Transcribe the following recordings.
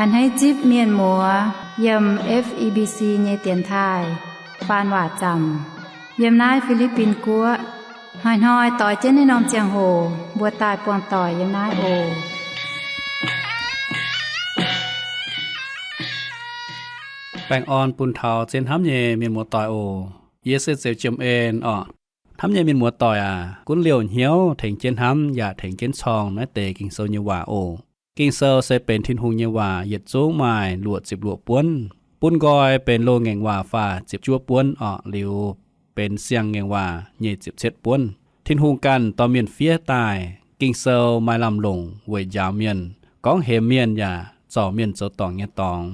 A'hneiv zipv mienh muoz yiem F E B C nyei dienx taaih faan waac zaamc yiem naaiv Fi^li^bin Guoqv. Hnoi-hnoi doix jienv naaiv norm ziangh hoc mbuo daaih buangh doic yiem naaiv oc. Baengh orn bun taux zien hnamv nyei mienh muoz doic oc. Yie se Zeux Jiem En orqc. Hnamv nyei mienh muoz doic aac, gunv liouh hnyouv tengx jienv hnamv yaac tengx jienv corng naaiv deix Ging-Sou nyei waac oc. Ging-Sou se benx Tin-Hungh nyei waac, yietc zungv maaih luoqc ziepc luoqc buonv. Bun nqoi benx loz-ngaengc waac faah ziepc juov buonv orqc, liuz benx siang-ngaengc waac nyic ziepc cietv buonv. Tin-Hungh ganh dorh mienh fiev daaih. Ging-Sou maaih lamh longc weic njaaux mienh, gorngv hemx mienh yaac zorc mienh zoux dorngc nyei dorngx,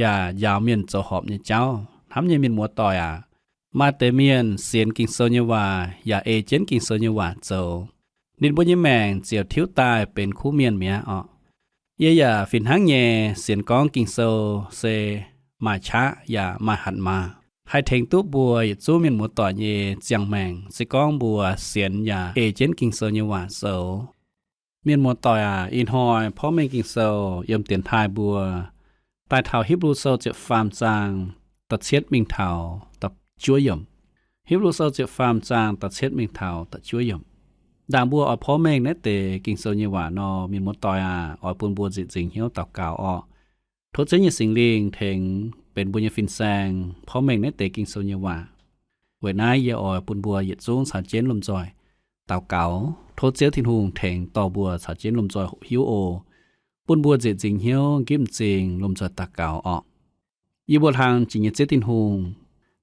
yaac njaaux mienh zoux horpc nyei jauv. Hnamv nyei mienh muoz doic aac, maaih deix mienh sienx Ging-Sou nyei waac yaac ei jienv Ging-Sou nyei waac zoux, ninh mbuo nyei maengc ziouc tiuv daaih benx kuv mienh mi'aqv orqc. Yie yaac fih hnangv nyei sienx gorngv Ging-Sou se maaih qaqv yaac maaih hatc maaz, haih tengx duqv mbuo yietc zungv mienh muoz doic nyei ziangh maengc, se gorngv mbuo sienx yaac ei jienv Ging-Sou nyei waac zoux. Mienh muoz doic aac, ih hnoi porv mengh Ging-Sou yiem dienx taaih mbuo daaih taux Hipv^lu Sou ziepc faam zaang da'cietv mingh taux da'juov yiemc. Hipv^lu Sou ziepc faam zaang da'cietv mingh taux da'juov yiemc. Ndaangc mbuo oix porv mengh naaiv deix Ging-Sou nyei waac nor, mienh muoz doic aac, oix bun mbuo nzieqc nzingc hnyouv daux gaux orqc. Tov Ziouv nyei Singx Lingh tengx benx mbuo nyei fin-saeng porv mengh naaiv deix Ging-Sou nyei waac. Weic naaiv yie oix bun mbuo yietc zungv caux jienv lomh nzoih daux gaux, tov Ziouv Tin-Hungh tengx dorh mbuo caux jienv lomh nzoih hoqc hiuv oc. Bun mbuo nzieqc nzingc hnyouv nqipv m'zing lomh nzoih daux gaux orqc. Yie mbuo hlang jiex nyei Ziouv Tin-Hungh,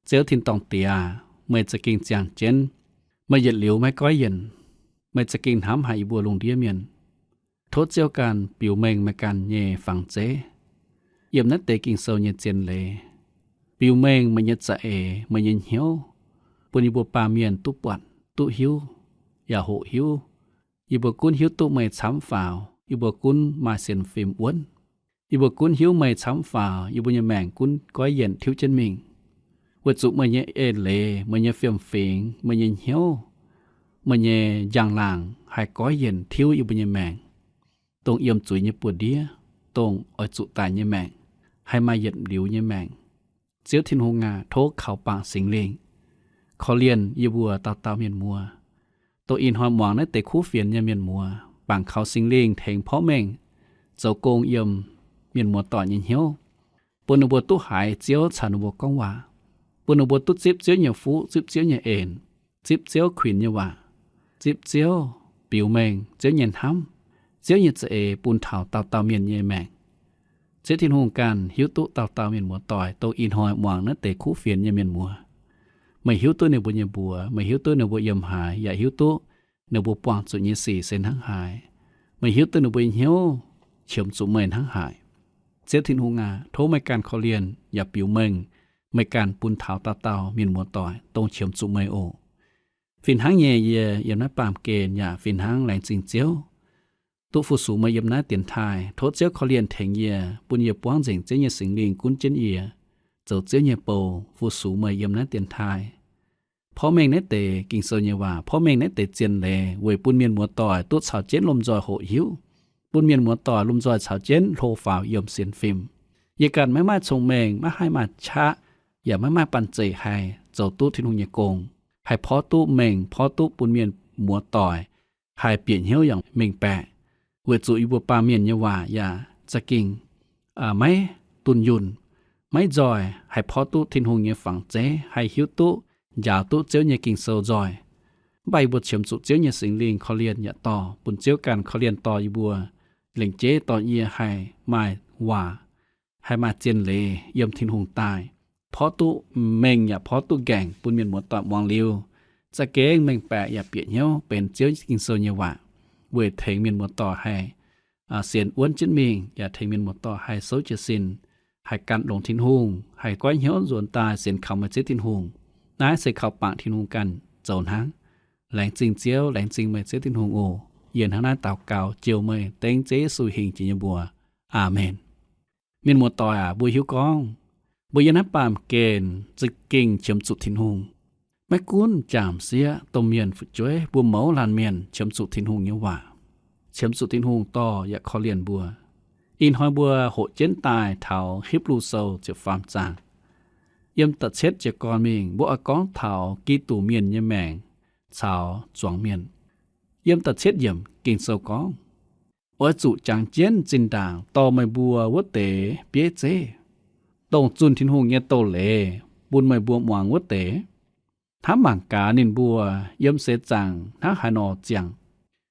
Ziouv Tin-dorngh Diex aac, meih za'gengh ziangh jienv. Meih yietc liuz maiv goiv yienc. Meih za'gengh hnamv haic yie mbuo lungh ndiev mienh. Tov Ziouv ganh biux mengh meih ganh nyei fangx zeiv yiem naaiv deix Ging-Sou nyei zien leiz. Biux mengh meih nyei za'eix, meih nyei hnyouv, bun yie mbuo baamh mienh duqv buatc, duqv hiuv, yaac hoqc hiuv. Yie mbuo gunv hiuv duqv meih camv faaux, yie mbuo gunv maaih sienx fim wuonv. Yie mbuo gunv hiuv meih camv faaux, yie mbuo nyei maengc gunv goiv yienc tiuv jienv mingh. Weic zuqc meih nyei eix leiz, meih nyei fiem-fingx, meih nyei hnyouv, meih nyei njang-laangc haih goiv yienc tiuv yie mbuo nyei maengc, dongh yiem zuiz nyei buoz-ndiev, dongh oix zuqc daic nyei maengc, haih maaih yietc liuz nyei maengc. Ziouv Tin-Hungh aac, tov kaux bangc Singx Lingh korv-lienh yie mbuo dauh dauh mienh muoz, dongh ih hnoi muangx naaiv deix kuv fienx nyei mienh muoz, bangc kaux Singx Lingh tengx porv mengh zoux gong yiem mienh muoz doic nyei hnyouv, bun ninh mbuo duqv haiz Ziouv caux ninh mbuo gorngv waac, bun ninh mbuo duqv zipv Ziouv nyei fuqv, zipv Ziouv nyei en, zipv Ziouv kuinx nyei waac, zipv Ziouv, biux mengh Ziouv nyei hnamv, Ziouv nyei za'eix bun taux dauh dauh mienh nyei maengc. Ziouv Tin-Hungh ganh hiuv duqv dauh dauh mienh muoz doic, dongh ih hnoi muangx naaiv deix kuv fienx nyei mienh muoz. Meih hiuv duqv ninh mbuo nyei mbuox, meih hiuv duqv ninh mbuo yiem haaix, yaac hiuv duqv ninh mbuo buangh zuqc nyei sic se hnangv haaix. Meih hiuv duqv ninh mbuo nyei hnyouv qiemx zuqc meih hnangv haaix. Ziouv Tin-Hungh aac, tov meih ganh korv-lienh yaac biux mengh meih ganh bun taux dauh dauh mienh muoz doic dongh qiemx zuqc meih oc. Fih hnangv nyei yie yiem naaiv baamh gen yaac fih hnangv laengz zingh Ziouv duqv fu-sux meih yiem naaiv dienx taaih. Tov Ziouv korv-lienh tengx yie, bun yie buangv nzengc Ziouv nyei Singx Lingh gunv jienv yie, zoux Ziouv nyei bou, fu-sux meih yiem naaiv dienx taaih. Porv mengh naaiv deix Ging-Sou nyei waac, porv mengh naaiv deix zien leiz weic bun mienh muoz doic duqv caux jienv lomh nzoih hoqc hiuv, bun mienh muoz doic lomh nzoih caux jienv hlo faaux yiem sienx fim. Yie ganh maiv maaih cong-mengh, maiv haih maaih qaqv, yaac maiv maaih banh zeic haih zoux duqv Tin-Hungh nyei gong, haih porv duqv mengh, porv duqv bun mienh muoz doic haih bieqc hnyouv yaac mengh baeqc, weic zuqc yie mbuo baamh mienh nyei waac yaac za'gengh maiv dunh yunh, maiv nzoih haih porv duqv Tin-Hungh nyei fangx zeiv, haih hiuv duqv njaaux duqv Ziouv nyei Ging-Sou nzoih. Mv baac yie mbuo qiemx zuqc Ziouv nyei Singx Lingh korv-lienh yaac dorh, bun Ziouv ganh korv-lienh dorh yie mbuo, lengc jeiv dorh yie haih maaih waac, haih maaih zien leiz yiem Tin-Hungh daaih, porv duqv mengh yaac porv duqv nqaengc bun mienh muoz doic muangx liuz, za'gengh mengh baeqc yaac bieqc hnyouv benx Ziouv Ging-Sou nyei waac, weic tengx mienh muoz doic haih sienx wuonv jienv mingh, yaac tengx mienh muoz doic haih souv jiez sin, haih gan longx Tin-Hungh, haih goiv hnyouv nzuonx daaih sienx kaux meih Ziouv Tin-Hungh. Naaiv se kaux bangc Tin-Hungh ganh zoux hnangv. Laengz zingh Ziouv, laengz zingh meih Ziouv Tin-Hungh oc. Yie hnangv naaiv daux gaux jouh meih dengv Ziouv Yesu hingh jiex nyei mbuox. Aamen. Mienh muoz doic aac, mbuo hiuv gorngv mbuo yiem naaiv baamh gen za'gengh qiemx zuqc Tin-Hungh. Maiv gunv jangc sieqv, domh mienh, fu'jueiv, mbuo mouz laanh mienh qiemx zuqc Tin-Hungh nyei waac, qiemx zuqc Tin-Hungh dorh yaac korv-lienh mbuo. Ih hnoi mbuo hoqc jienv daaih taux Hipv^lu Sou ziepc faam zaang. Yiem da'cietv jiez gorn mingh mbuo oix gorngv taux Giduc mienh nyei maengc caux zuangx mienh. Yiem da'cietv yiemc Ging-Sou gorngv, oix zuqc jangx jienv zinh ndaangc dorh meih mbuo wuov deix bieiv zeiv, dongh zunh Tin-Hungh nyei doz-leiz bun meih mbuo muangx wuov deix. Hnamv mangc gaax ninh mbuo yiem seix zaangc hnangv haaix nor ziangh,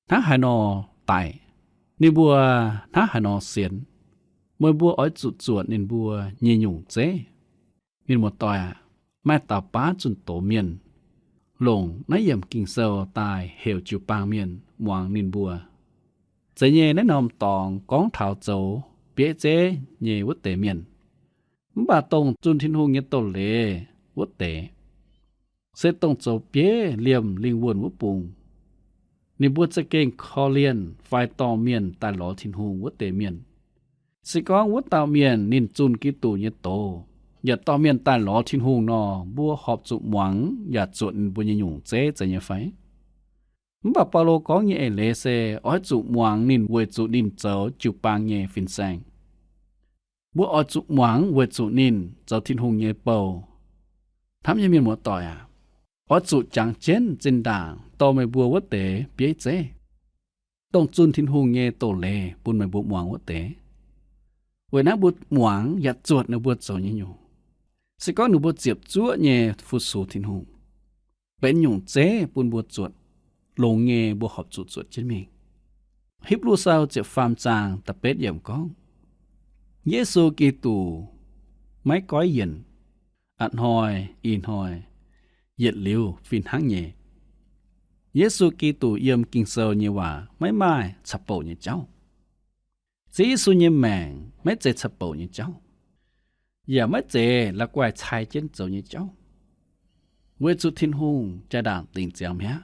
hnangv haaix nor daic, ninh mbuo hnangv haaix nor sienx. Meih mbuo oix zuqc zuotc ninh mbuo nyei nyungc zeiv. Mienh muoz-doic aac, maaih dauh baav zunh doz mienh longc naaiv yiemc Ging-Sou daaih heuc jiu-baang mienh muangx ninh mbuo. Zeiz nyei, naaiv norm dorngx gorngv taux zoux bieiv zeiv nyei wuov deix mienh. Mv baac dongh zunh Tin-Hungh nyei doz-leiz wuov deix, se dongh zoux bieiv liemh lingh wuonh wuov bung. Ninh mbuo za'gengh korv-lienh fai dorh mienh daaih lorz Tin-Hungh wuov deix mienh. Se gorngv wuov dauh mienh ninh zunh Giduc nyei doz, yaac dorh mienh daaih lorz Tin-Hungh nor, mbuo horpc zuqc muangx yaac zuotc ninh mbuo nyei nyungc zeiv, zeiz nyei fai? Mv baac Baulo gorngv nyei eix leiz se oix zuqc muangx ninh weic zuqc ninh zoux jiu-baang nyei fin-saeng. Mbuo oix zuqc muangx weic zuqc ninh zoux Tin-Hungh nyei bou. Hnamv nyei mienh muoz-doic aac, oix zuqc jangx jienv zinh ndaangc dorh meih mbuo wuov deix bieiv zeiv, dongh zunh Tin-Hungh nyei doz-leiz bun meih mbuo muangx wuov deix, weic naaiv mbuo muangx yaac zuotc ninh mbuo zoux nyei nyungc. Se gorngv ninh mbuo ziepc zuoqv nyei fu-sux Tin-Hungh, benx nyungc zeiv bun mbuo zuotc, longx nyei mbuo horpc zuqc zuotc jienv mingh. Hipv^lu Sou ziepc faam zaang da'betv yiemc gorngv, Yesu Giduc maiv goiv yienc, a'hnoi, ih hnoi, yietc liuz fih hnangv nyei. Yesu Giduc yiem Ging-Sou nyei waac maiv maaih ca'bouc nyei jauv. Ziouv Yesu nyei maengc maiv zeiz ca'bouc nyei jauv, yaac maiv zeiz la'guaih cai jienv zoux nyei jauv, weic zuqc Tin-Hungh jaa-ndaangc dingc ziangx mi'aqv.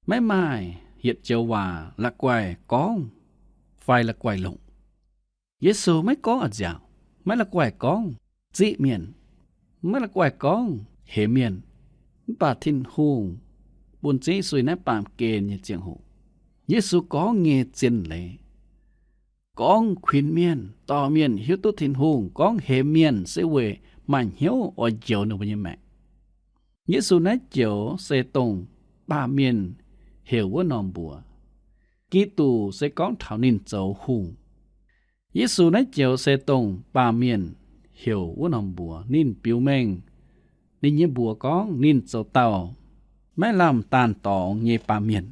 Maiv maaih yietc joux waac la'guaih gorngv fai la'guaih longc. Yesu maiv gorngv a'nziaauc, maiv la'guaih gorngv ziqv mienh, maiv la'guaih gorngv hemx mienh. Mv baac Tin-Hungh bun Ziouv Yesu naaiv baamh gen nyei ziangh hoc, Yesu gorngv nyei zien leiz, gorngv kuinx mienh, dorh mienh hiuv duqv Tin-Hungh, gorngv hemx mienh se weic maaih hnyouv oix njoux ninh mbuo nyei maengc. Yesu naaiv joux se dongh baamh mienh heuc wuov norm mbuox. Giduc se gorngv taux ninh zoux hungh. Yesu naaiv joux se dongh baamh mienh heuc wuov norm mbuox. Ninh biux mengh ninh nyei mbuox gorngv ninh zoux dauh maiv lamh daanh dorngx nyei baamh mienh.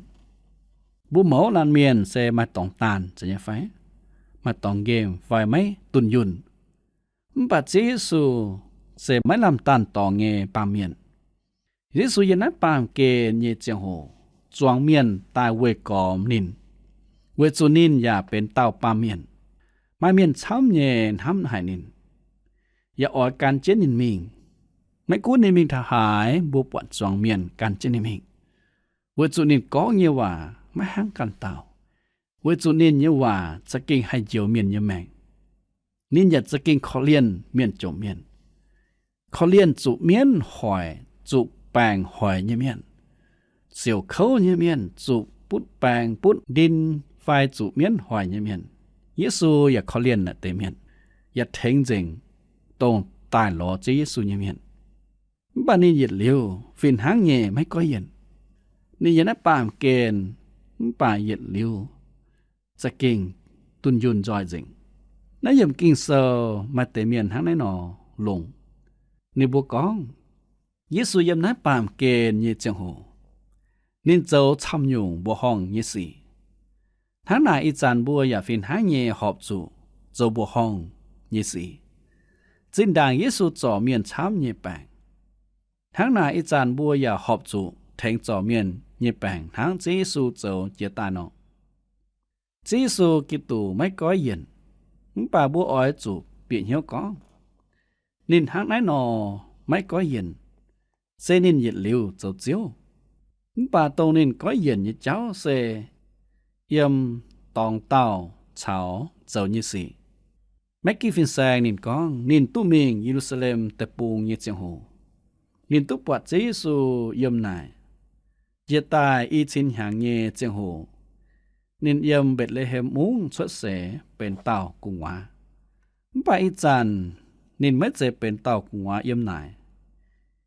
Mbuo mouz laanh mienh se maaih dorngx daanh, zeiz nyei fai? Maaih dorngx nqemh fai maiv dunh yunh. Mv baac Ziouv Yesu se maiv lamh daanh dorngx nyei baamh mienh. Yesu yiem naaiv baamh gen nyei ziangh hoc zuangx mienh daaih weih gormx ninh, weic zuqc ninh yaac benx dauh baamh mienh. Maaih mienh camv nyei hnamv haic ninh, yaac oix gan jienv ninh mingh. Maiv gunv ninh mingh taux haaix, mbuo buatc zuangx mienh gan jienv ninh mingh, weic zuqc ninh gorngv nyei waac maiv hnangv ganh dauh, weic zuqc ninh nyei waac za'gengh haih njoux mienh nyei maengc. Ninh yaac za'gengh korv-lienh mienh jomc mienh, korv-lienh zuqc mienv hoic, zuqc baengc hoic nyei mienh, siouc kouv nyei mienh, zuqc butv baengc butv ndin fai zuqc mienv hoic nyei mienh. Yesu yaac korv-lienh naaiv deix mienh, yaac tengx nzengc dongh daaih lorz Ziouv Yesu nyei mienh. Mv baac ninh yietc liuz fih hnangv nyei maiv goiv yienc. Ninh yiem naaiv baamh gen, mv baac yietc liuz za'gengh dunh yunh nzoih nzengc. Naaiv yiemc Ging-Sou maaih deix mienh hnangv naaiv nor longc. Ninh mbuo gorngv, Yesu yiem naaiv baamh gen nyei ziangh hoc, ninh zoux camv nyungc mbuoqc horngh nyei sic. Hnangv naaic ih zanc mbuo yaac fih hnangv nyei horpc zuqc zoux mbuoqc horngh nyei sic. Zinh ndaangc Yesu zorc mienh camv nyei baengc, hnangv naaic ih zanc mbuo yaac horpc zuqc tengx zorc mienh nyei baengc hnangv Ziouv Yesu zoux jiex daaih nor. Ziouv Yesu Giduc maiv goiv yienc, mv baac mbuo oix zuqc bieqc hnyouv gorngv, ninh hnangv naaiv nor maiv goiv yienc, se ninh yietc liuz zoux Ziouv. Mv baac dongh ninh goiv yienc nyei jauv se yiem dorngx dauh caux zoux nyei sic. Maiv ginv fin-saeng ninh gorngv ninh duqv mingh Ye^lu^saa^lem Deic-Bung nyei ziangh hoc, ninh duqv buatc Ziouv Yesu yiem naaic. Jiex daaih i cin hnyangx nyei ziangh hoc, Ninh yiem Mbetc^le^hem Mungv cuotv seix benx dauh gu'nguaaz. Mv baac ih zanc ninh maiv zeiz benx dauh gu'nguaaz yiem naaic.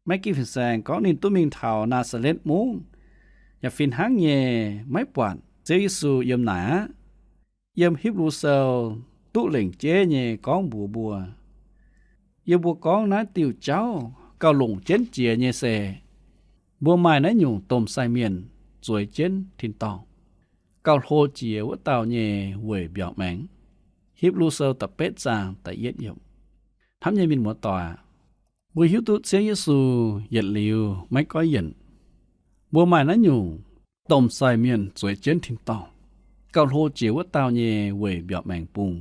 Maiv ginv fin-saeng gorngv ninh duqv mingh taux Naa^saa^letv Mungv, yaac fih hnangv nyei maiv buatc Ziouv Yesu yiem naaic aqv. Yiem Hipv^lu Sou duqv lengc jeiv nyei gorngv mbuox mbuo, yiem mbuo gorngv naaiv diuh jauv gauh longc jienv jiex nyei se, mbuo maaih naaiv nyungc domh sai mienh zueiz jienv tin-dorngh, gauh hlo jiex wuov dauh nyei weic mbiaauc maengx. Hipv^lu Sou da'betv zaang da'yietv yiemc. Hnamv nyei mienh muoz-doic aac, mbuo hiuv duqv Ziouv Yesu yietc liuz maiv goiv yienc. Mbuo maaih naaiv nyungc domh sai mienh zueiz jienv tin-dorngh, gauh hlo jiex wuov dauh nyei weic mbiaauc maengx bung.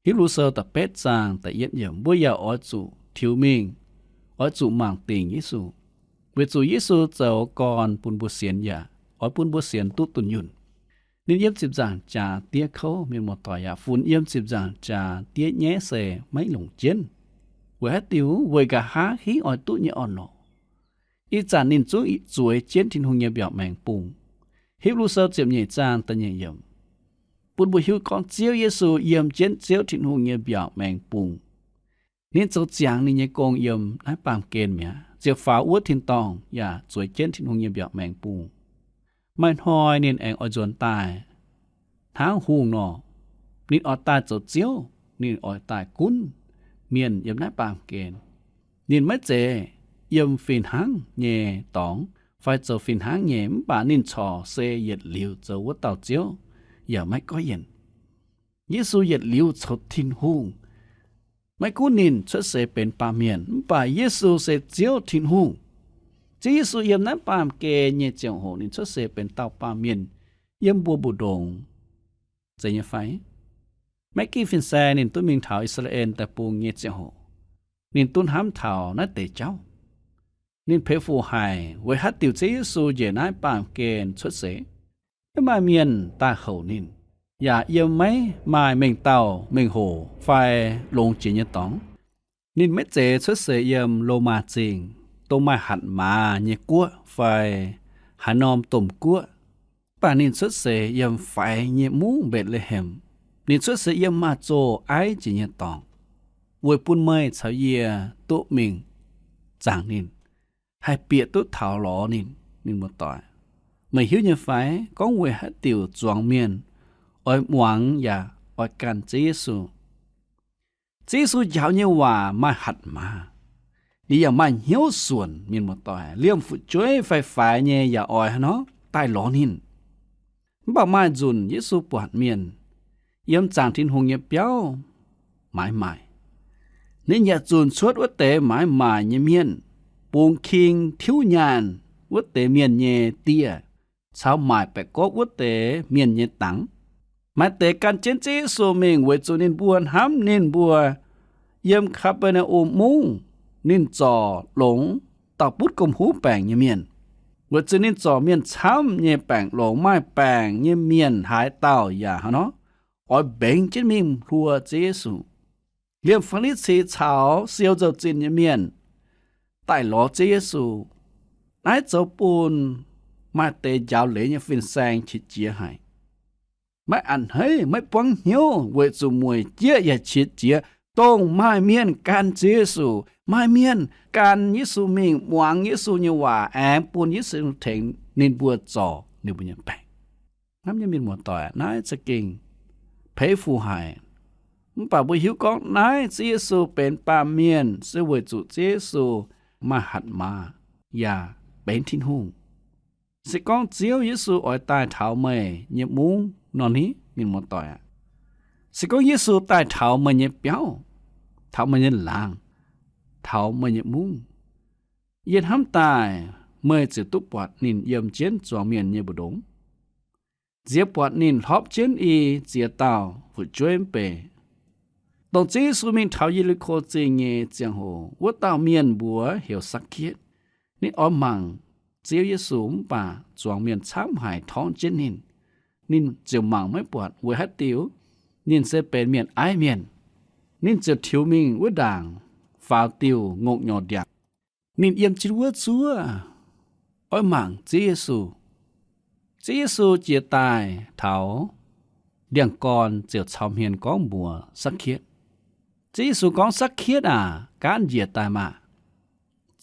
Hipv^lu Sou da'betv zaang da'yietv yiemc. Mbuo yaac oix zuqc tiux mingh, oix zuqc mangc dingc Yesu, weic zuqc Yesu zoux gorn bun mbuo sienx yaac oix bun mbuo sienx duqv dunh yunh. Ninh yiem ziepc nzaangc jaax diev kouv, mienh muoz-doic aac, funx yiem ziepc nzaangc jaax diev nyaiv se maiv longc jienv. Weic haaix diuc? Weic nqa'haav hingv oix duqv nyei orn-lorqc. Ih zanc ninh zungv zueiz jienv Tin-Hungh nyei mbiaauc maengx bung. Hipv^lu Sou ziepc nyeic zaang da'nyeic yiemc bun mbuo hiuv gorngv Ziouv Yesu yiem jienv Ziouv Tin-Hungh nyei mbiaauc maengx bung. Ninh zoux ziangx ninh nyei gong yiem naaiv baamh gen mi'aqv, ziouc faaux wuov tin-dorngh yaac zueiz jienv Tin-Hungh nyei mbiaauc maengx bung. Maaih hnoi ninh aengx oix nzuonx daaih hnangv hungh nor. Ninh oix daaih zoux Ziouv, ninh oix daaih gunv mienh yiem naaiv baamh gen. Ninh maiv zeiz yiem fih hnangv nyei dorngx fai zoux fih hnangv nyei, mv baac ninh corc se yietc liuz zoux wuov dauh Ziouv, yaac maiv goiv yienc. Yesu yietc liuz coux Tin-Hungh. Maiv gunv ninh cuotv seix benx baamh mienh, mv baac Yesu se Ziouv Tin-Hungh. Ziouv Yesu yiem naaiv baamh gen nyei ziangh hoc ninh cuotv seix benx dauh baamh mienh yiem mbuo mbu'ndongx. Zeiz nyei fai? Maiv ginv fin-saeng ninh duqv mingh taux I^saa^laa^en Deic-Bung nyei ziangh hoc, ninh duqv hnamv taux naaiv deix jauv. Ninh peix fuc haic weic haaix diuc Ziouv Yesu njiec naaiv baamh gen cuotv seix, maiv maaih mienh daaih houc ninh, yaac yiem maiv maaih mengh dauh mengh hoc fai longx jiex nyei dorngx. Ninh maiv zeiz cuotv seix yiem Lomaa Zingh, dongh maaih hatc maaz nyei guoqv fai haaix norm domh guoqv. Mv baac ninh cuotv seix yiem faix nyei mungv Mbetc^le^hem. Ninh cuotv seix yiem maaih zoh aiv jiex nyei dorngx, weic bun meih caux yie duqv mingh zaangc ninh, haih bieqc duqv taux lorz ninh. Mienh muoz-doic, meih hiuv nyei fai gorngv weic haaix diuc zuangx mienh oix muangx yaac oix gan Ziouv Yesu? Ziouv Yesu njaaux nyei waac maaih hatc maaz, ninh yaac maaih hnyouv suonc. Mienh muoz-doic, liemh fu'jueiv fai faix nyei yaac oix haaix nor daaih lorz ninh. Mv baac maaih nzunc Yesu buatc mienh yiem zaangc Tin-Hungh nyei biauv maaiz maaic. Ninh yaac zunc cuotv wuov deix maaiz maaic nyei mienh, bungx king tiuv nyaanh wuov deix mienh nyei dieh, caux maaic baeqc gopv wuov deix mienh nyei dangx. Maaih deix gan jienv Ziouv Yesu mingh weic zuqc ninh mbuo hnamv ninh mbuo yiem Kaa^be^naa^um Mungv ninh zorc longx dauh butv gomh huv baengc nyei mienh. Weic zuqc ninh zorc mienh camv nyei baengc longx, maaih baengc nyei mienh haaix dauh yaac hnangv nor oix mbengx jienv mingh hluo Ziouv Yesu. Liemh Faa^li^si caux siou nzou-zinh nyei mienh daaih lorz Ziouv Yesu, naaiv zoux bun maaih deix njaaux leiz nyei fin-saeng qiex jiez haic. Maiv a'hneiv, maiv buangv hnyouv weic zuqc mueic jieqv yaac qiex jiez, dongh maaih mienh gan Ziouv Yesu, maaih mienh gan Yesu mingh muangx Yesu nyei waac aengx bun Yesu tengx ninh mbuo zorc ninh mbuo nyei baengc. Hnamv nyei mienh muoz-doic, naaiv za'gengh peix fuc haic. Mv baac mbuo hiuv gorngv naaiv Ziouv Yesu benx baamh mienh se weic zuqc Ziouv Yesu maaih hatc maaz yaac benx Tin-Hungh. Se gorngv Ziouv Yesu oix daaih taux meih nyei mungv nor ni, mienh muoz-doic aac, se gorngv Yesu daaih taux meih nyei biauv, taux meih nyei laangz, taux meih nyei mungv, yie hnamv daaih meih ziouc duqv buatc ninh yiem jienv zuangx mienh nyei mbu'ndongx, ziouc buatc ninh hlorpv jienv i ziex dauh fu'jueiv mv bei. Dongh Ziouv Yesu mingh taux Ye^li^ko Zingh nyei ziangh hoc, wuov dauh mienh mbuox heuc Sakc^ke. Ninh oix mangc Ziouv Yesu mv baac zuangx mienh camv haic torngv jienv ninh. Ninh ziouc mangc maiv buatc weic haaix diuc, ninh se benx mienh aiv mienh. Ninh ziouc tiux mingh wuov ndaangc faaux diuh ngongh nyorx ndiangx. Ninh yiem jienv wuov zuov oix mangc Ziouv Yesu. Ziouv Yesu jiex daaih taux ndiangx-gorn ziouc caux hmien gorngv mbuox Sakv^ketv. Ziouv Yesu gorngv, Sakv^ketv aac, gaanv njiec daaih maah!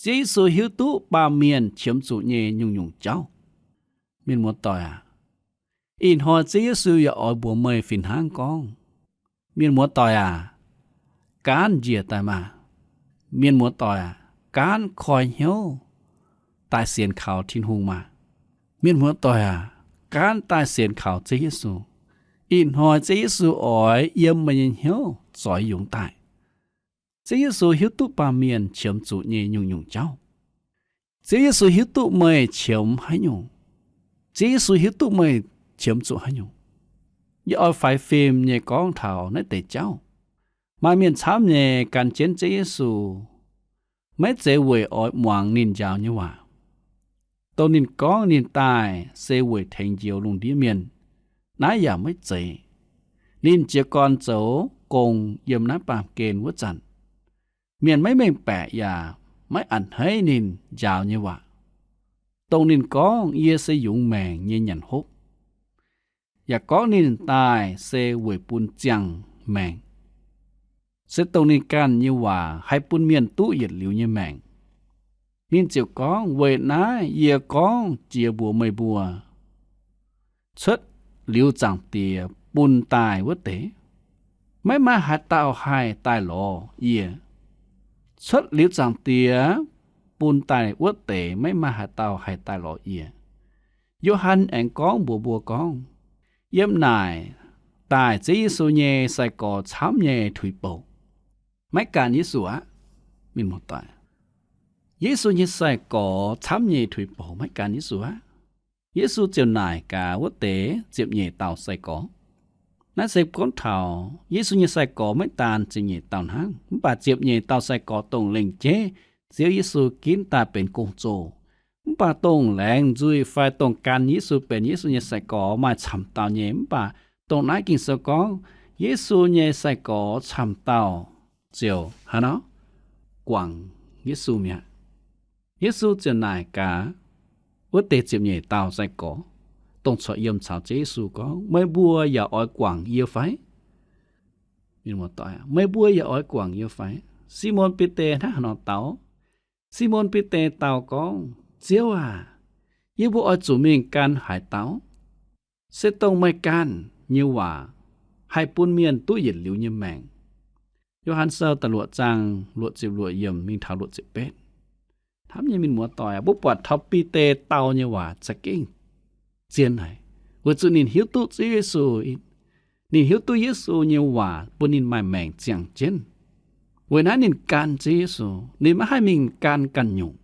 Ziouv Yesu hiuv duqv baamh mienh qiemx zuqc nyei nyungc-nyungc jauv. Mienh muoz-doic aac, ih hnoi Ziouv Yesu yaac oix mbuox meih fih hnangv gorngv, mienh muoz-doic aac, gaanv njiec daaih maah! Mienh muoz-doic aac, gaanv koi hnyouv daaih sienx kaux Tin-Hungh maah! Mienh muoz-doic aac, gaanv daaih sienx kaux Ziouv Yesu. Ih hnoi Ziouv Yesu oix yiem meih nyei hnyouv zoix yungz daaih. Ziouv Yesu hiuv duqv baamh mienh qiemx zuqc nyei nyungc-nyungc jauv. Ziouv Yesu hiuv duqv meih qiemx haaix nyungc. Ziouv Yesu hiuv duqv meih qiemx zuqc haaix nyungc. Yie oix faix fim nyei gorngv taux naaiv deix jauv. Maaih mienh camv nyei gan jienv Ziouv Yesu, maiv zeiz weic oix muangx ninh njaaux nyei waac. Dongh ninh gorngv ninh daaih se weic tengx njoux lungh ndiev mienh, naaiv yaac maiv zeiz. Ninh jiez gorn zoux gong yiem naaiv baamh gen wuov zanc, mienh maiv mengh baeqc yaac maiv a'hneiv ninh njaaux nyei waac. Dongh ninh gorngv, Yie se yungz maengc nyei nyanc hopv, yaac gorngv ninh daaih se weic bun ziangh maengc, se dongh ninh ganh nyei waac haih bun mienh duqv yietc liuz nyei maengc. Ninh ziouc gorngv, Weic naaiv yie gorngv jiex mbuox meih mbuo, cuotv liuz Zaangc Diex bun daaih wuov deix, maiv maaih haaix dauh haih daaih lorz yie. Cuotv liuz Zaangc Diex bun daaih wuov deix maiv maaih haaix dauh haih daaih lorz yie. Yo^han aengx gorngv mbuox mbuo gorngv, yiem naaic daaih Ziouv Yesu nyei sai-gorx camv nyei tuix bouc, maiv gan Yesu aqv. Mienh muoz-doic, Yesu nyei sai-gorx camv nyei tuix bouc maiv gan Yesu aqv. Yesu ziouc naaic gaax wuov deix ziepc nyeic dauh sai-gorx. Naaiv se gorngv taux Yesu nyei sai-gorx maiv daan ziepc nyeic dauh hnangv, mv baac ziepc nyeic dauh sai-gorx dongh lengc jeiv Ziouv Yesu ginv daaih benx gong-zoh. Mv baac dongh laengz nzuih fai dongh gan Yesu benx Yesu nyei sai-gorx maaih camv dauh nyei. Mv baac dongh naaiv Ging-Sou gorngv, Yesu nyei sai-gorx camv dauh ziouc haaix nor guangc Yesu mi'aqv. Yesu ziouc naaic gaax wuov deix ziepc nyeic dauh sai-gorx, dongh corc yiem caux Ziouv Yesu gorngv, Meih mbuo yaac oix guangc yie fai? Meih mbuo yaac oix guangc yie fai? Simon Bide hnangv haaix nor dau? Simon Bide dau gorngv, Ziouv aac, yie mbuo oix zuqc mingh gan haaix dauh? Se dongh meih ganh nyei waac haih bun mienh duqv yietc liuz nyei maengc. Yo^han Sou da'luoqc zaang luoqc ziepc luoqc yiemc mingh taux luoqc ziepc betv. Hnamv nyei mienh muoz-doic aac, mbuo buatc taux Bide dau nyei waac za'gengh zien haic, weic zuqc ninh hiuv duqv Ziouv Yesu, ninh hiuv duqv Yesu nyei waac bun ninh maaih maengc ziangh jienv. Weic naaiv ninh gan Ziouv Yesu, ninh maiv haih mingh gan ganh nyungc.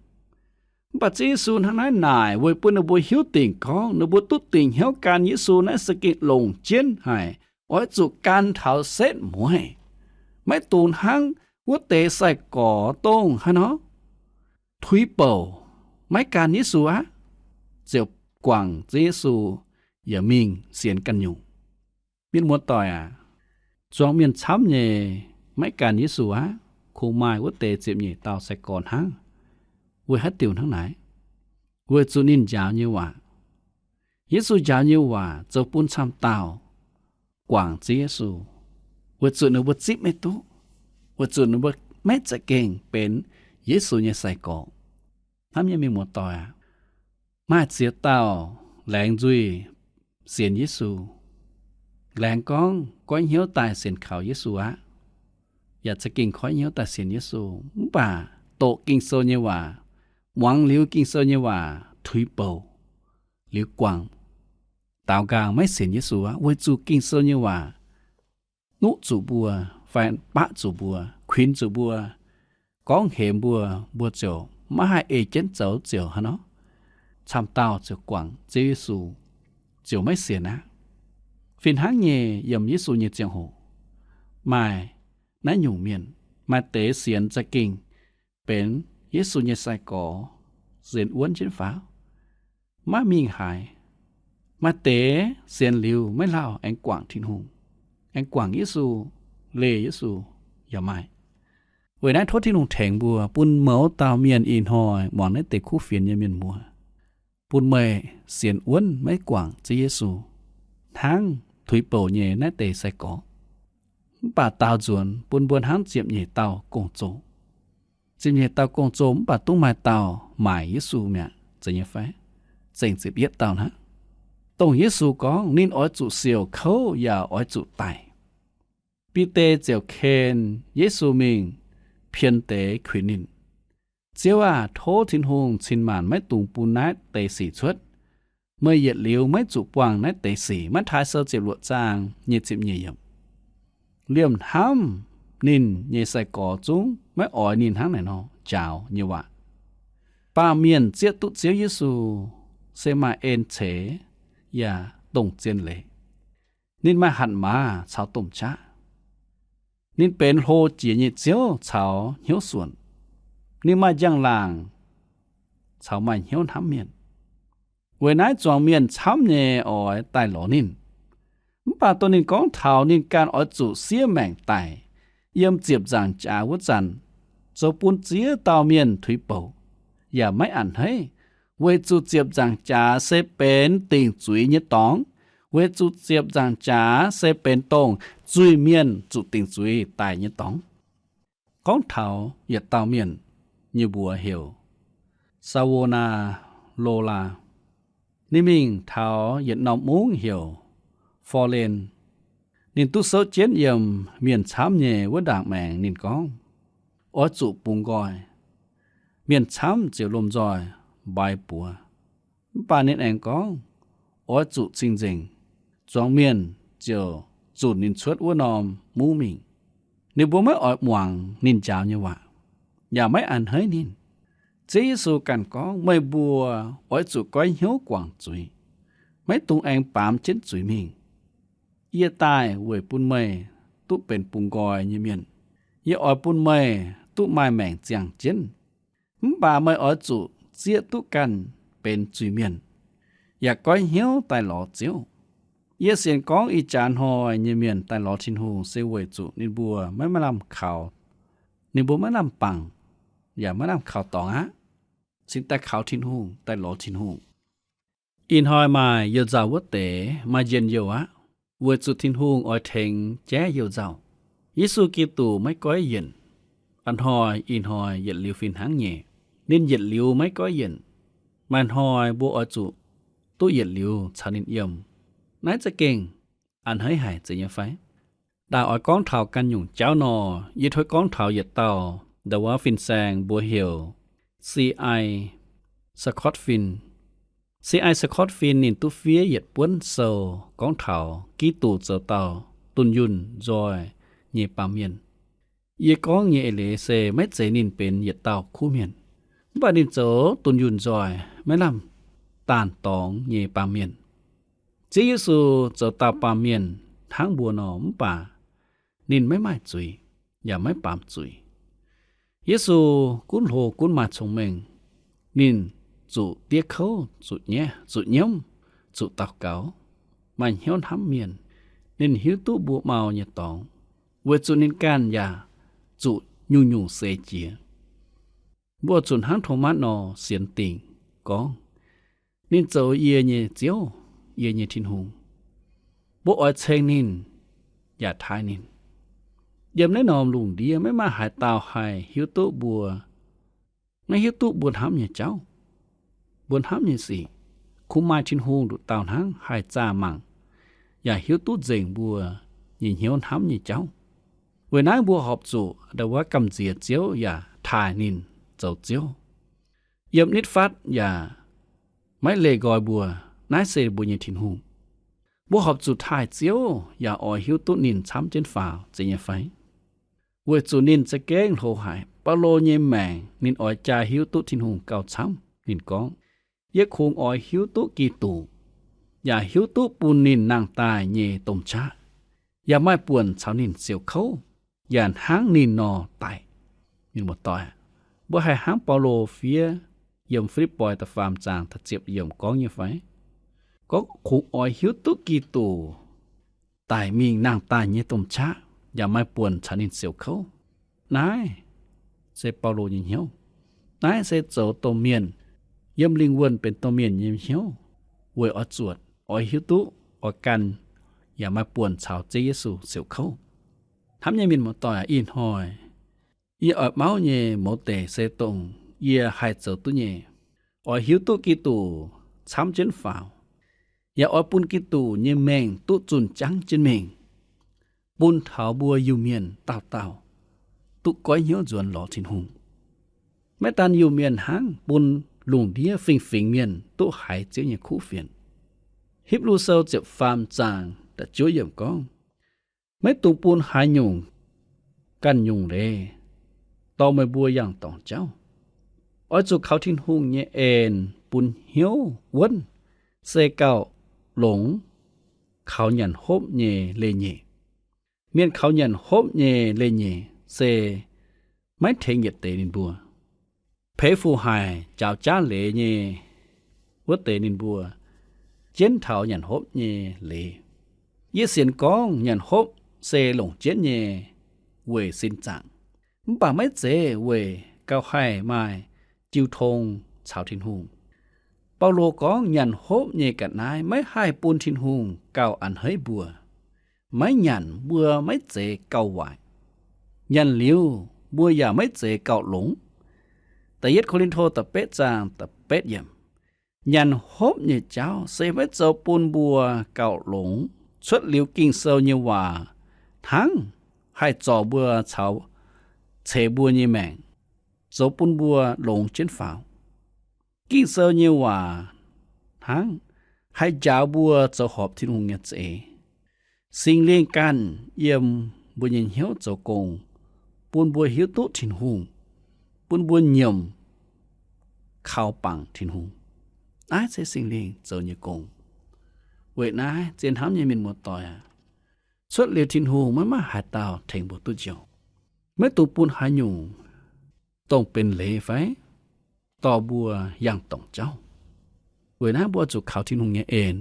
Mv baac Ziouv Yesu hnangv naaiv naaic weic bun ninh mbuo hiuv dingc gorngv ninh mbuo duqv dingc hnyouv gan Yesu naaiv za'gengh longc jienv haic, oix zuqc gan taux setv mueiz. Maiv dungx hnangv wuov deix sai-gorx dongh haaix nor tuix bouc maiv gan Yesu aqv, ziouc guangc Ziouv Yesu yaac mingh sienx ganh nyungc. Mienh muoz-doic aac, zuangx mienh camv nyei maiv gan Yesu aqv, kungx maaih wuov deix ziepc nyeic dauh sai-gorx hnangv. Weic haaix diuc hnangv naaic? Weic zuqc ninh njaaux nyei waac, Yesu njaaux nyei waac zoux bun camv dauh guangc Ziouv Yesu, weic zuqc ninh mbuo zipv maiv duqv, weic zuqc ninh mbuo maiv za'gengh benx Yesu nyei sai-gorx. Hnamv nyei mienh muoz-doic aac, maaih ziex dauh laengz nzuih sienx Yesu, laengz gorngv goiv hnyouv daaih sienx kaux Yesu aqv, yaac za'gengh goiv hnyouv daaih sienx Yesu, mv baac doqc Ging-Sou nyei waac, muangx liuz Ging-Sou nyei waac tuix bouc liuz guangc, daaux nqaang maiv sienx Yesu aqv, weic zuqc Ging-Sou nyei waac nuqv zuqc mbuo, fai baqv zuqc mbuo, kuinx zuqc mbuo, gorngv hemx mbuo, mbuo ziouc maiv haih ei jienv zoux ziouc haaix nor, camv dauh ziouc guangc Ziouv Yesu, ziouc maiv sienx aqv. Fih hnangv nyei yiem Yesu nyei ziangh hoc, maaih naaiv nyungc mienh, maaih deix sienx za'gengh benx Yesu nyei sai-gorx, sienx wuonv jienv faaux, maiv mingh haaix. Maaih deix sienx liuz maiv lauh aengx guangc Tin-Hungh, aengx guangc Yesu, leih Yesu yaac maaih. Weic naaiv tov Tin-Hungh tengx mbuo, bun mouz dauh mienh ih hnoi muangx naaiv deix kuv fienx nyei mienh muoz, bun meih sienx wuonv maiv guangc Ziouv Yesu, hnangv tuix bouc nyei naaiv deix sai-gorx. Mv baac daaux nzuonx bun mbuo hnangv ziepc nyeic dauh gong-zoh. Ziepc nyeic dauh gong-zoh mv baac dungv maaih dauh maaic Yesu mi'aqv, zeiz nyei fai? Zengc ziepc yietv dauh hnangv. Dongh Yesu gorngv ninh oix zuqc siouc kouv yaac oix zuqc daic. Bide ziouc ken Yesu mingh pien deix kuinx ninh, Ziouv aah! Tov Tin-Hungh cin-maanc maiv dungx bun naaiv deix sic cuotv. Meih yietc liuz maiv zuqc buangh naaiv deix sic. Matv^taai Sou ziepc luoqc zaang nyei ziepc nyeic yiemc. Liemh hnamv ninh nyei sai-gorx zungv maiv oix ninh hnangv naaic nor njaaux nyei waac. Baamh mienh zieqv duqv Ziouv Yesu se maaih en ceix yaac dongh zien leiz. Ninh maaih hatc maaz caux domh qaqv. Ninh benx hlo jiex nyei Ziouv caux hnyouv suonc. Ninh maaih njang-laangc caux maaih hnyouv hnamv mienh. Weic naaiv zuangx mienh camv nyei oix daaih lorz ninh. Mv baac dongh ninh gorngv taux ninh ganh oix zuqc siev maengc daic yiem ziepc nzaangc jaax wuov zanc, zoux bun ziex dauh mienh tuix bouc yaac maiv a'hneiv, weic zuqc ziepc nzaangc jaax se benx dingc zuiz nyei dorngx, weic zuqc ziepc nzaangc jaax se benx dongh zuiz-mienh zuqc dingc zuiz daic nyei dorngx. Gorngv taux yietc dauh mienh, nyei mbuox heuc Saulo^naa Lola. Ninh mingh taux yietc norm mungv heuc Forlenh. Ninh duqv souv jienv yiem mienh camv nyei wuov ndaangc maengx. Ninh gorngv, Oix zuqc bungx nqoi. Mienh camv ziouc lomh nzoih mbaiv buoz. Mv baac ninh aengx gorngv, Oix zuqc cing-nzengc. Zuangx mienh ziouc zunc ninh cuotv wuov norm mungv mingh. Ninh mbuo maiv oix muangx ninh njaaux nyei waac, yaac maiv a'hneiv ninh. Ziouv Yesu ganh gorngv, Meih mbuo oix zuqc goiv hnyouv guangc zuiz, maiv dungx aengx baamz jienv zuiz mingh. Yie daaih weic bun meih duqv benx bungx nqoi nyei mienh. Yie oix bun meih duqv maaih maengc ziangh jienv. Mv baac meih oix zuqc zieqv duqv ganh benx zuiz-mienh, yaac goiv hnyouv daaih lorz Ziouv. Yie sienx gorngv ih jaax hnoi nyei mienh daaih lorz Tin-Hungh se weic zuqc ninh mbuo maiv maaih lamh kaux. Ninh mbuo maiv lamh bangc, yaac maiv lamh kaux dorngx aqv, cingx daaih kaux Tin-Hungh, daaih lorz Tin-Hungh. Ih hnoi maaih you-nzauh wuov deix maaih njien-youh aqv, weic zuqc Tin-Hungh oix tengx jaiv you-nzauh. Yesu Giduc maiv goiv yienc. A'hnoi, ih hnoi, yietc liuz fih hnangv nyei. Ninh yietc liuz maiv goiv yienc. Maaih hnoi mbuo oix zuqc duqv yietc liuz caux ninh yiem. Naaiv za'gengh a'hneiv haic, zeiz nyei fai? Ndaauh oix gorngv taux ganh nyungc jauv nor, yie tuix gorngv taux yietc dauh ndau wuov fin-saeng mbuox heuc C I Scott Field. C I Scott Field ninh duqv fiev yietc buonv sou gorngv taux Giduc zoux dauh dunh yunh nzoih nyei baamh mienh. Yie gorngv nyei eix leiz se maiv zeiz ninh benx yietc dauh kuv mienh, mv baac ninh zoux dunh yunh nzoih maiv lamh daanh dorngx nyei baamh mienh. Ziouv Yesu zoux dauh baamh mienh hnangv mbuo nor, mv baac ninh maiv maaih zuiz, yaac maiv baamz zuiz. Yesu gunv hlo gunv maaih cong-mengh. Ninh zuqc diev kouv, zuqc nyiemv, zuqc daux gaux, maaih hnyouv hnamv mienh. Ninh hiuv duqv mbuo mau nyei dorngx, weic zuqc ninh ganh yaac zuqc nyungc-nyungc seix jiex. Mbuo zuqc hnangv Tomatv nor sienx dingc gorngv, Ninh zoux yie nyei Ziouv, yie nyei Tin-Hungh. Mbuo oix ceng ninh yaac taaih ninh. Yiem naaiv norm lungh ndiev maiv maaih haaix dauh haih hiuv duqv mbuo, maiv hiuv duqv mbuo hnamv nyei jauv, mbuo hnamv nyei sic. Kungx maaih Tin-Hungh nduqc dauh hnangv haih zaah mangc yaac hiuv duqv nzengc mbuo nyei hnyouv hnamv nyei jauv. Weic naaiv mbuo horpc zuqc ndau wuov gamh nziex Ziouv yaac taaih ninh zoux Ziouv. Yiem nitv fatv yaac maiv leih nqoi mbuo. Naaiv se mbuo nyei Tin-Hungh. Mbuo horpc zuqc taaih Ziouv yaac oix hiuv duqv ninh camv jienv faaux, zeiz nyei fai? Weic zuqc ninh za'gengh hlo haic. Baulo nyei maengc ninh oix jaa hiuv duqv Tin-Hungh gauh camv. Ninh gorngv, Yie kungx oix hiuv duqv Giduc, yaac hiuv duqv bun ninh nangh daaih nyei domh qaqv, yaac maaih buonc caux ninh siouc kouv, yaac hnangv ninh nor daic. Mienh muoz-doic, mbuo haih hnangv Baulo fiev yiem Fi^lipv^poi da'faam zaang da'ziepc yiemc gorngv nyei fai? Gorngv kungx oix hiuv duqv Giduc daic mingh nangh daaih nyei domh qaqv, yaac maaih buonc caux ninh siouc kouv. Naaiv se Baulo nyei hnyouv. Naaiv se zoux domh mienh, yiem lingh wuonh benx domh mienh nyei hnyouv, weic oix zuotc, oix hiuv duqv, oix gan yaac maaih buonc caux Ziouv Yesu siouc kouv. Hnamv nyei mienh muoz-doic, ih hnoi yie oix mauv nyei mouz deix se dongh yie haih zoux duqv nyei, oix hiuv duqv Giduc camv jienv faaux, yaac oix bun Giduc nyei mengh duqv zunh jangv jienv mingh, bun taux mbuo Iu-Mienh dauh dauh duqv goiv hnyouv nzuonx lorz Tin-Hungh. Maiv daan Iu-Mienh hnangv, bun lungh ndiev fingx-fingx mienh duqv haiz Ziouv nyei kuv fienx. Hipv^lu Sou ziepc faam zaang da'juov yiemc gorngv, maiv dungx bun haaix nyungc ganh nyungc leiz dorh meih mbuo yangh dorngc jauv. Oix zuqc kaux Tin-Hungh nyei en bun hnyouv wuonv, se gauh longx kaux nyanc hopv nyei leiz-nyeic. Mienh kaux nyanc hopv nyei leiz-nyeic se maiv tengx yietc deix ninh mbuo. Peix fuc haic, njaaux jaav leiz nyei wuov deix ninh mbuo jienv taux nyanc hopv nyei leiz. Yie sienx gorngv nyanc hopv se longc jienv nyei weic sin zaangc, mv baac maiv zeiz weic gauh haih maaih jiu tong caux Tin-Hungh. Baulo gorngv nyanc hopv nyei ga'naaiv maiv haih bun Tin-Hungh gauh a'hneiv mbuo. Maiv nyanc mbuo maiv zeiz gauh waaic. Nyanc liuz mbuo yaac maiv zeiz gauh longx. Da'yietv Ko^lin^to da'betv zaang da'betv yiemc. Nyanc hopv nyei jauv se maiv zoux bun mbuo gauh longx, cuotv liuz Ging-Sou nyei waac hnangv haih zorc mbuo caux ceix mbuo nyei maengc, zoux bun mbuo longx jienv faaux. Ging-Sou nyei waac hnangv haih njaaux mbuo zoux horpc Tin-Hungh nyei za'eix. Singx Lingh ganh yiem mbuo nyei hnyouv zoux gong, bun mbuo hiuv duqv Tin-Hungh, bun mbuo nyiemc kaux bangc Tin-Hungh. Naaiv se Singx Lingh zoux nyei gong. Weic naaiv, zien hnamv nyei mienh muoz-doic aac, cuotv liuz Tin-Hungh maiv maaih haaix dauh tengx mbuo duqv njoux. Maiv dungx bun haaix nyungc dongh benx leiz fai dorh mbuo yangh dorngc jauv. Weic naaiv mbuo zuqc kaux Tin-Hungh nyei en.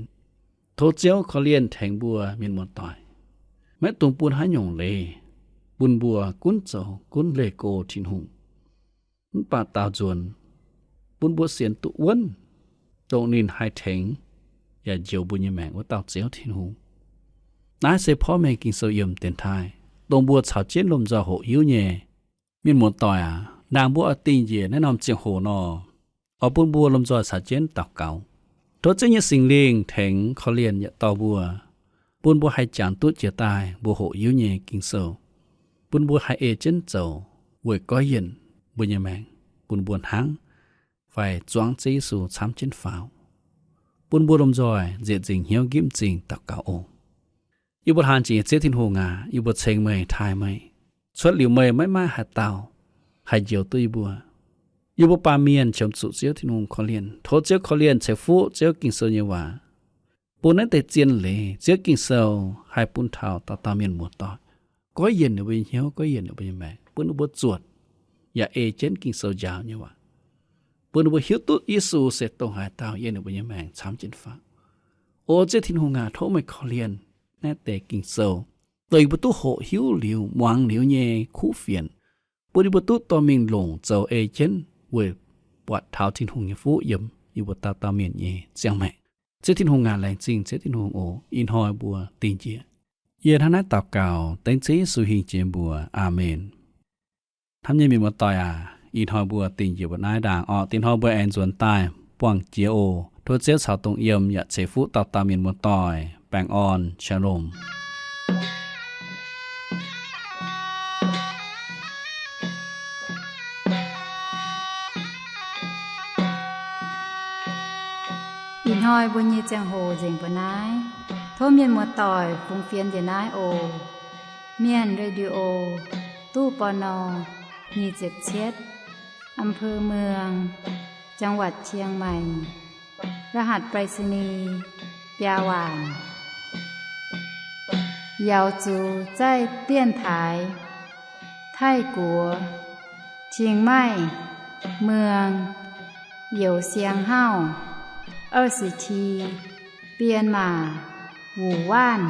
Tov Ziouv korv-lienh tengx mbuo mienh muoz-doic. Maiv dungx bun haaix nyungc leiz bun mbuo gunv zoux gunv leih go Tin-Hungh, mv baac daaux nzuonx bun mbuo sienx duqv wuonv, dongh ninh haih tengx yaac njoux mbuo nyei maengc wuov dauh Ziouv Tin-Hungh. Naaiv se porv mengh Ging-Sou yiem dienx taaih, dongh mbuo caux jienv lomh nzoih hoqc hiuv nyei. Mienh muoz-doic aac, ndaangc mbuo oix dingh njiec naaiv norm ziangh hoc nor, oix bun mbuo lomh nzoih caux jienv daux gaux. Tov Ziouv nyei Singx Lingh tengx korv-lienh yaac dorh mbuo, bun mbuo haih jangx duqv jiex daaih mbuo hoqc hiuv nyei Ging-Sou, bun mbuo haih ei jienv zoux weic goiv yienc mbuo nyei maengc, bun mbuo hnangv fai zuangx Ziouv Yesu camv jienv faaux. Bun mbuo lomh nzoih nzieqc nzingc hnyouv nqipv m'zing daux gaux oc. Yie mbuo hlaang jiex nyei Ziouv Tin-Hungh aac, yie mbuo ceng meih, taaih meih. Cuotv liuz meih maiv maaih haaix dauh haih njoux duqv yie mbuo. Yie mbuo baamh mienh qiemx zuqc Ziouv Tin-Hungh korv-lienh. Tov Ziouv korv-lienh ceix fuqv Ziouv Ging-Sou nyei waac, bun naaiv deix zien leiz Ziouv Ging-Sou haih bun taux dauh dauh mienh muoz-doic, goiv yienc ninh mbuo nyei hnyouv, goiv yienc ninh mbuo nyei maengc, bun ninh mbuo zuotc yaac ei jienv Ging-Sou njaaux nyei waac, bun ninh mbuo hiuv duqv Yesu se dongh haaix dauh yiem ninh mbuo nyei maengc camv jienv faaux. O Ziouv Tin-Hungh aac, tov meih korv-lienh naaiv deix Ging-Sou, dongh yie mbuo duqv hoqc hiuv liuz, muangx liuz nyei kuv fienx, bun yie mbuo duqv dorh mingh longc zoux ei jienv weic buatc taux Tin-Hungh nyei fuqv yiem yie mbuo dauh dauh mienh nyei ziangh maengc. Ziouv Tin-Hungh aac, laengz zingh Ziouv Tin-Hungh oc. Ih hnoi mbuo dingh njiec. Yie hnangv naaiv daux gaux dengv Ziouv Yesu hingh jiex mbuox. Aamen. Hnamv nyei mienh muoz-doic aac, ih hnoi mbuo dingh njiec mbuo naaiv ndaangc orqc. Dingh hnoi mbuo aengx nzuonx daaih buangh jiex oc. Tov Ziouv caux dongh yiem yaac ceix fuqv dauh dauh mienh muoz-doic. Baengh orn, shalom. Ih hnoi mbuo nyei ziangh hoc nzengc mbuo naaiv. Tov mienh muoz-doic fungx fienx njiec naaiv oc. Mienh Radio, ตู้ ปณ. nyic ziepc cietv, อำเภอเมือง จังหวัดเชียงใหม่ รหัสไปรษณีย์ biaa waanc. Yaux zuqc zaih dienx taaix Taiv-Guoqv, Chiang Mai, Muang, Youz Siang Hauv, 二十七, Bienh Maac, Wuc Waanc.